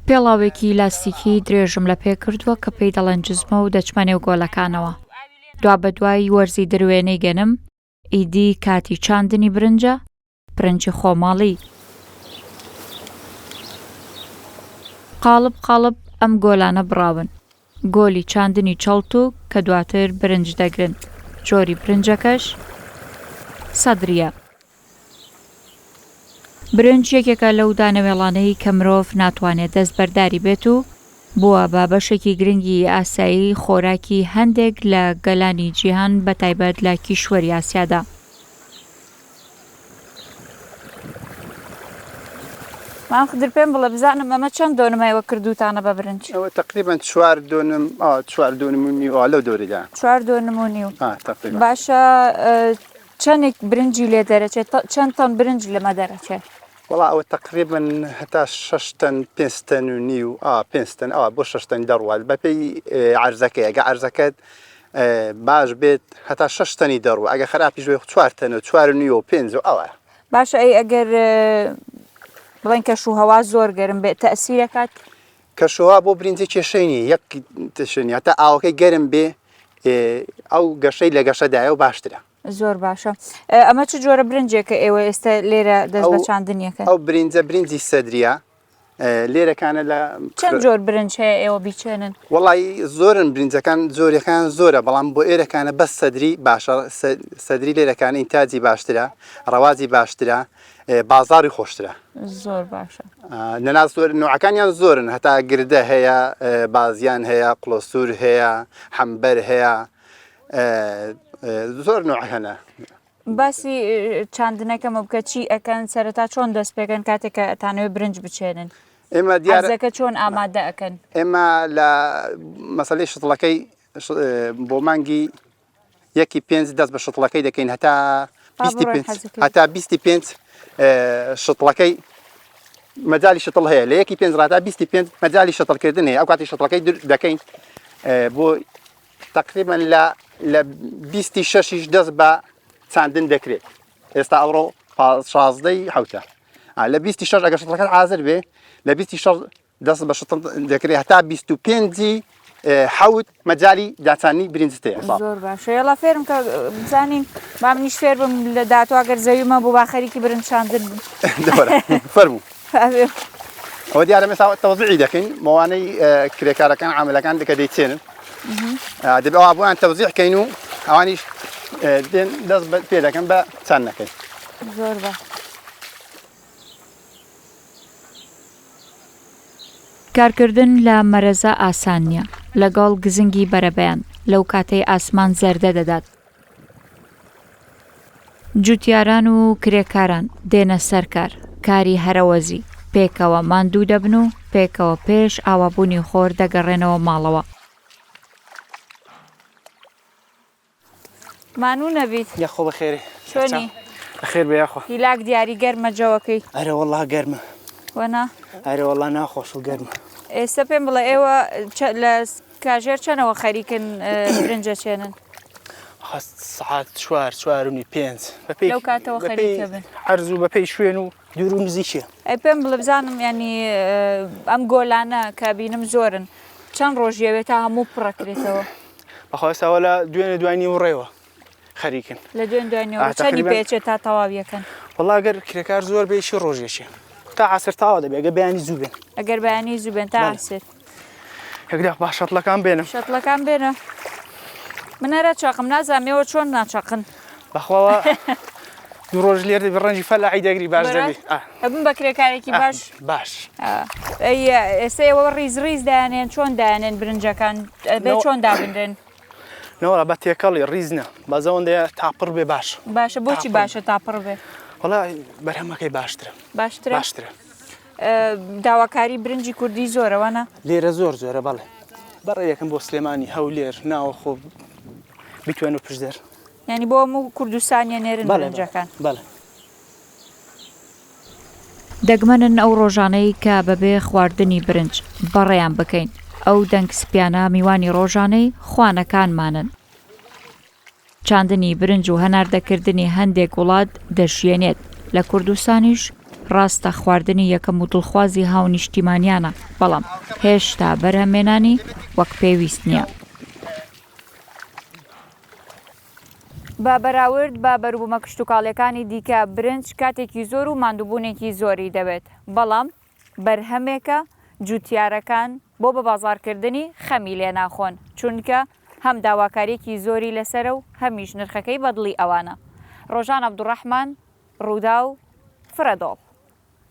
پێڵاوێکی لاستیکی درێژم لە پێ کردووە کە پێی دەڵێن جزمە و دەچمە نێو گۆلەکانەوە. دوابەدوای وەرزی دروێنەی گەنم، ئیدی کاتی چاندنی برنجە، برنجی خۆماڵی. قاڵب قاڵب ئەم گۆلانە بڕاون، گۆلی چاندنی چەڵتوک کە دواتر برنج دەگرن، جۆری برنجەکەش سەدرییە. برنج یەکێکە لەو دانەوێڵانەی کە مرۆڤ ناتوانێت دەستبەرداری بێت و بووە بە بەشێکی گرنگی ئاسایی خۆراکی هەندێک لە گەلانی جیهان بەتایبەت لە کیشوەری ئاسیادا. مام خدر پێم بڵێ بزانم ئەمە چەند دۆنم ئێوە کردووتانە بە برنج؟ ئەوە تەقریبەن چوار دۆنم ئا چوار دۆنم و نیو ئا لەو دەورەدا. چوار دۆنم و نیو. ئا تەقریبەن. باشە چەندێک برنجی لێ دەرەچێت چەند تەن برنج لەمە دەرەچێت؟ وەڵا ئەوە تەقریبەن هەتا شەش تەن پێنج تەن و نیو ئا پێنج تەن ئا بۆ شەش تەن دەڕوات بەپێی عەرزەکەی ئەگە عەرزەکەت باش بێت هەتا شەش تەنی دەڕوە ئەگە خراپیش بێت چوار تەن و چوار و نیو و پێنج و ئەوە. باشە ئەی ئەگەر بڵێن کەش و هەوا زۆر گەرم بێت تەئسیرەکات؟ کەشوهەوا بۆ برنجە کێشەی نییە یەک تشنی هەتا ئاوەکەی گەرم بێ ئەو گەشەی لە گەشەدایە و باشترە. زۆر باشە ئەمە چ جۆرە برنجێکە ئێوە ئێستا لێرە دەست بە چاندنیەکەن؟ ئەو برنجە برنجی سەدریە لێرەکانە لە چەند جۆر برنج هەیە ئێوە بیچێنن؟ وەڵی زۆرن برنجەکان زۆریەکان زۆرە بەڵام بۆ ئێرەکانە بەس سەدری باشە سەدری لێرەکان ئینتاجی باشترە ڕەوازی باشترە بازاری خۆشترە. زۆر باشە. نەنا زۆر نوعەکانیان زۆرن هەتا گردە هەیە بازیان هەیە قڵۆسوور هەیە حەمبەر هەیە زۆر نوع هەنە. باسی چاندنەکەمە بکە چی ئەکەن سەرەتا چۆن دەست پێکەن کاتێک کە ئەتانەوێ برنج بچێنن ئێمە دیارە عەرزەکە چۆن ئامادە ئەکەن؟ ئێمە لە مەسەلەی شتڵەکەی بۆ مانگی یەکی پێنج دەست بە شتڵەکەی دەکەین هەتا 25 هەتا 25 شتڵەکەی مەجای شتڵ هەیە لە یەکی پێنج ڕاتا 25 مەجای شتڵکردن هەیە ئەو کاتی شتڵەکەی دەکەین بۆ تقریبا لە لە 26 شەشیش دەست بە چاندن دەکرێت ئێستا ئەوڕۆ شازدەی حوتە لە 26 ئەگەر شتڵەکە حاضر بێ لە 26 دەست بە شتڵ دەکرێت هەتا 25 ی حەوت مەجالی داچانی برنجت هەیە ساڵ. زۆر باشە یەڵا فێرم کە بزانین با منیش فێر بم لە داهاتوو ئەگەر زەویمە بوو با خەریکی برنج چاندن بم. دەوەرە فەرموو. ئەوە دیارە مێسا تەوزیعی دەکەین مەوانەی کرێکارەکان عاملەکان دەکە دەیچێنن دەبێ ئەوە بۆیان تەوزیع کەین و ئەوانیش دێن دەست پێ دەکەن بە چاندنەکەی. زۆر باش. کارکردن لە مەرەزە ئاسان نییە، لەگەڵ گزنگی بەرەبەیان، لەو کاتەی ئاسمان زەردە دەدات، جوتیاران و کرێکاران دێنە سەر کار، کاری هەرەوەزی، پێکەوە ماندوو دەبن و پێکەوە پێش ئاوابوونی خۆر دەگەڕێنەوە ماڵەوە. مانوو نەبیت. یاخۆ بەخێرێ. چۆنی؟ بەخێر بێ یاخۆ. هیلاک دیاری گەرمە جەوەکەی. ئەرێ وەڵا گەرمە. وەنا؟ ئەرێ وەڵا ناخۆش و گەرمە. ئێستا پێم بڵێ ئێوە لە کاژێر چەنەوە خەریکن برنج ئەچێنن؟ سەعات چوار چوار و نیو پێنج. بەپێی لەو کاتەوە خەریکە بن. عەرز و بەپێی شوێن و دوور و نزیکیە. ئەی پێم بڵێ بزانم یانی ئەم گۆلانە کە بینم زۆرن چەند ڕۆژی ئەوێ تا هەموو پڕەکرێتەوە؟ بەخوا ئێستا وەلا دوێنێ دوای نیوەڕێوە خەریکن. لە دوێن دوای نیوەڕۆ چەندی پێچێت تا تەواویەکەن؟ وەڵا گەر کرێکار زۆر بێ چی ڕۆژێکێ تا عەسر تەواو دەبێ ئەگەر بەیانی زوو بێن. ئەگەر بەیانی زوو بێن تا عەسر. یەک دەق با شەتڵەکان بێنم. شەتڵەکان بێنە. من هەر ئەچەقم نازانم ئێوە چۆن ناچەقن. بەخوا دوو ڕۆژ لێر دەبی ڕەنجی فەلاحی دەگری باش دەبی. ئەبم بە کرێکارێکی باش. باش. ئەی ئێستا ئێوە ڕیز ڕیز دایانێن چۆن دایانێن برنجەکان ئەبێ چۆن دابنرێن؟ نەوەڵا بە تێکەڵی ڕیز نا بەس ئەوەندەیە تا پڕ بێ باش. باشە بۆچی باشە تا پڕ بێ؟ وەڵا بەرهەمەکەی باشترە. باشترە؟ باشترە. داواکاری برنجی کوردی زۆرە وانە؟ لێرە زۆر زۆرە بەڵێ. بەڕێ یەکەم بۆ سلێمانی، هەولێر، ناوەخۆ، بیتوێن و پشدەر. یانی بۆ هەموو کوردستان یەنێرن برنجەکان؟ بەڵێ. دەگمەنن ئەو ڕۆژانەی کە بەبێ خواردنی برنج بەڕێیان بکەین، ئەو دەنگ سپیانە میوانی ڕۆژانەی خوانەکانمانن. چاندنی برنج و هەناردەکردنی هەندێک وڵات دەژیێنێت، لە کوردستانیش. ڕاستە خواردنی یەکەم و دڵخوازی هاونیشتیمانیانە، بەڵام هێشتا بەرهەمێنانی وەک پێویست نییە. بە بەراورد بە بەروبوومە کشتوکاڵییەکانی دیکە، برنج کاتێکی زۆر و ماندووبوونێکی زۆری دەوێت، بەڵام بەرهەمێکە جووتیارەکان بۆ بەبازاڕکردنی خەمی لێ ناخۆن، چونکە هەم داواکارییەکی زۆری لەسەرە و هەمیش نرخەکەی بە دڵی ئەوانە. ڕۆژان عەبدولڕەحمان، ڕووداو، فرەدۆڵ.